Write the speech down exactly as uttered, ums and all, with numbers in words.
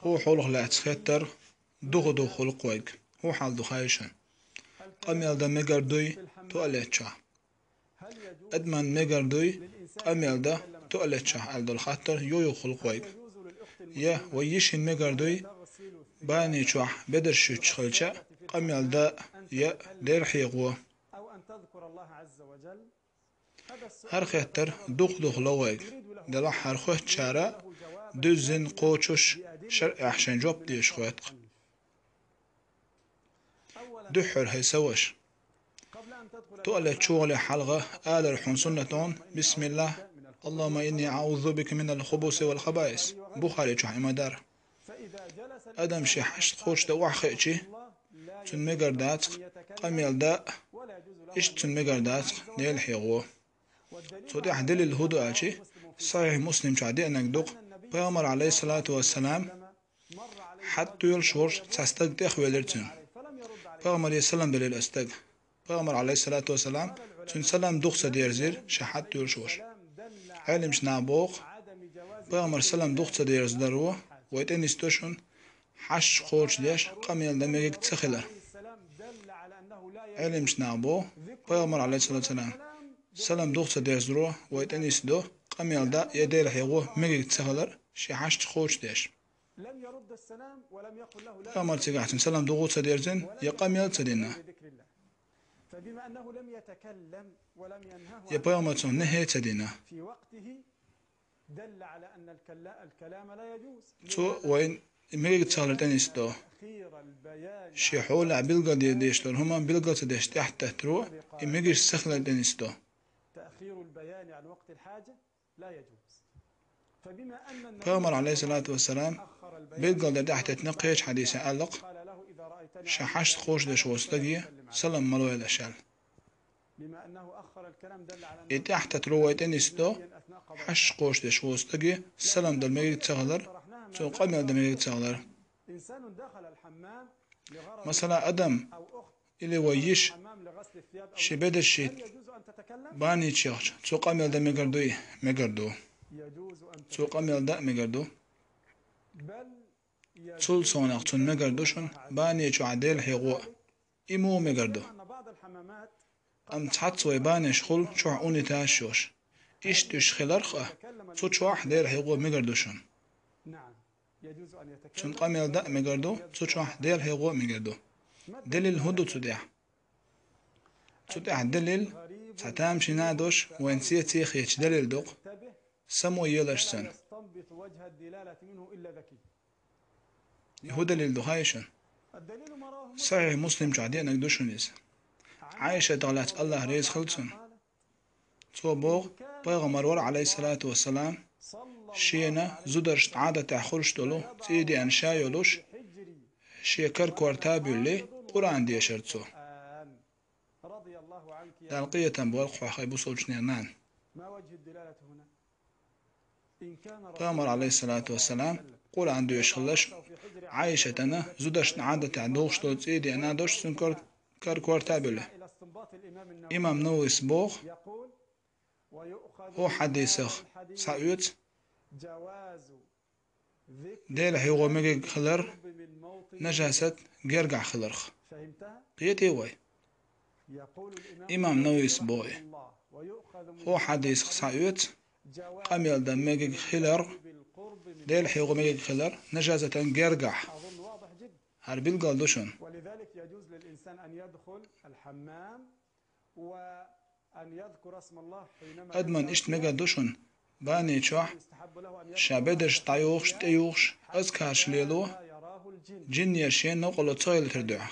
ХӀу хьулах лаьцна хеттар дукха-дукха хул-кх вайга. ХӀу хьал ду хай шун? Къамел дан мегар дуй туалет чохь? Адаман мегар дуй къамел дан туалет чохь аьлла долу хаттар юха-юха хул-кх вайга. Я вай йишин мегар дуй бани чохь бедарш юьттуш хилча къамел дан я Дела хьехо? ХӀара хеттар дукха-дукха ло вайга. Делахь хӀара хоьттучара дуьззина кхочуш шарӀехь шайн жоп дезаш хоьтту-кх. Дуьххьара, хӀай сан ваша, туалет чу гӀоле хьалха алар хьуна суннат ду хьуна: «Бисмиллах, Аллахумма инни аӀузу бика минал хубуси вал хабаис». Бухари чохь и ма-дарра. Адам шен хьашт кхочушдан охьахиъчи, цунна мегар дац-кх къамел дан, иштта цунна мегар дац-кх Дела хьехо. Цу тӀехь делил хӀу ду аьлчи, Сахьихь Муслим чохь деанарг ду-кх, Пайхамар, Ӏалайхиссалату вассалам, хьатта доьлуш волуш цхьа стаг тӀехвелира цуьнан. Пайхамаре салам делира оцу стага. Пайхамар, Ӏалайхиссалату вассалам, цуьнан салам дукха ца дерзийра, ша хьатта доьлуш волуш. Ӏелимчу наха боху, Пайхамар салам дукха ца дерзадаро вай тӀе нисдо шуна хьашт кхочушдеш къамел дан мегар ца хилар. Ӏелимчу наха боху, Пайхамар, Ӏалайхиссалату вассалам, салам дукха ца дерзадаро вай тӀе нисдо къамел дан я Дела хьехо мегар ца хилар, шен хьашт кхочушдеш. Пайхамар цигахь цуьнан салам дукха ца дерзина, я къамел ца дина, я Пайхамар цунах нахьи ца дина. Цо вайна и мегар ца хилар тӀе нисдо. Шен хьолехь билгал де дезаш долу хӀума билгал ца деш тӀаьхьатеттаро и мегаш ца хилар тӀе нисдо. Пайхамар, Ӏалайхиссалату вассалам, билгал дан тӀаьхьатеттина кхечу хьадисехь аьлла-кх: «Ша хьашт кхочушдеш волчу стаге салам ма лойла ша». И тӀаьхьатеттаро вай тӀе нисдо хьашт кхочушдеш волчу стаге салам дан мегар ца хилар, цо къамел дан мегар ца хилар. Масала, адам или вай йиша шен бедарш йитта бани чу яхча, цо къамел дан мегар дуй? Мегар ду. Цо къамел дан а мегар ду. Цул совнах цунна мегар ду шуна бани чохь Дела хьехо а. И муха мегар ду? Амма цхьацца вай банеш хуьлу чохь унитаз йолуш. Иштта уьш хиларх а, цу чохь Дела хьехо мегар ду шуна. Цунна къамел дан а мегар ду, цу чохь Дела хьехо а мегар ду. Делил хӀун ду цу тӀехь? Цу тӀехь делил цхьа тамашийна а долуш, вайн цецехеташ делил ду-кх. Само елаш санна. И хӀун далил ду хаьий шуна? Сахьихь Муслим чохь деанарг ду шуна иза. Ӏайшатах лаьцна, Аллах реза хила цунна. Цо боху, пайхамар вара, Ӏалайхиссалату вассалам, шена зударшна Ӏадатехь хуьлуш долу цӀий деана ша йолуш, шен кара корта а буьллий, Къуръан дешара цо. Дала къинхетам бойла хьох, хӀай бусалбачеран нана. Пайхамар, Ӏалайхиссалату вассалам, Къуръан доьшуш хилла шу, Ӏайшатана зударшна Ӏадатехь духуш долу цӀий деана а долуш, цуьнан кор-, кара корта а буьллий. Имам Нававис боху, хӀокху хьадисах схьаоьцу Дела хьехо мегаш хилар нажасат гергахь хиларх. Кхетий вай? Имам Нававис боху, хӀокху хьадисах схьаоьцу къамел дан мегаш хилар, Дела хьехо мегаш хилар нажасатан гергахь. ХӀара билгал ду шуна. Адаман иштта мегар ду шуна, бани чохь, ша бедарш дӀаюхуш, тӀеюхуш, азкарш лело, жиннера шен новкъарло ца хилийтар дуьхьа.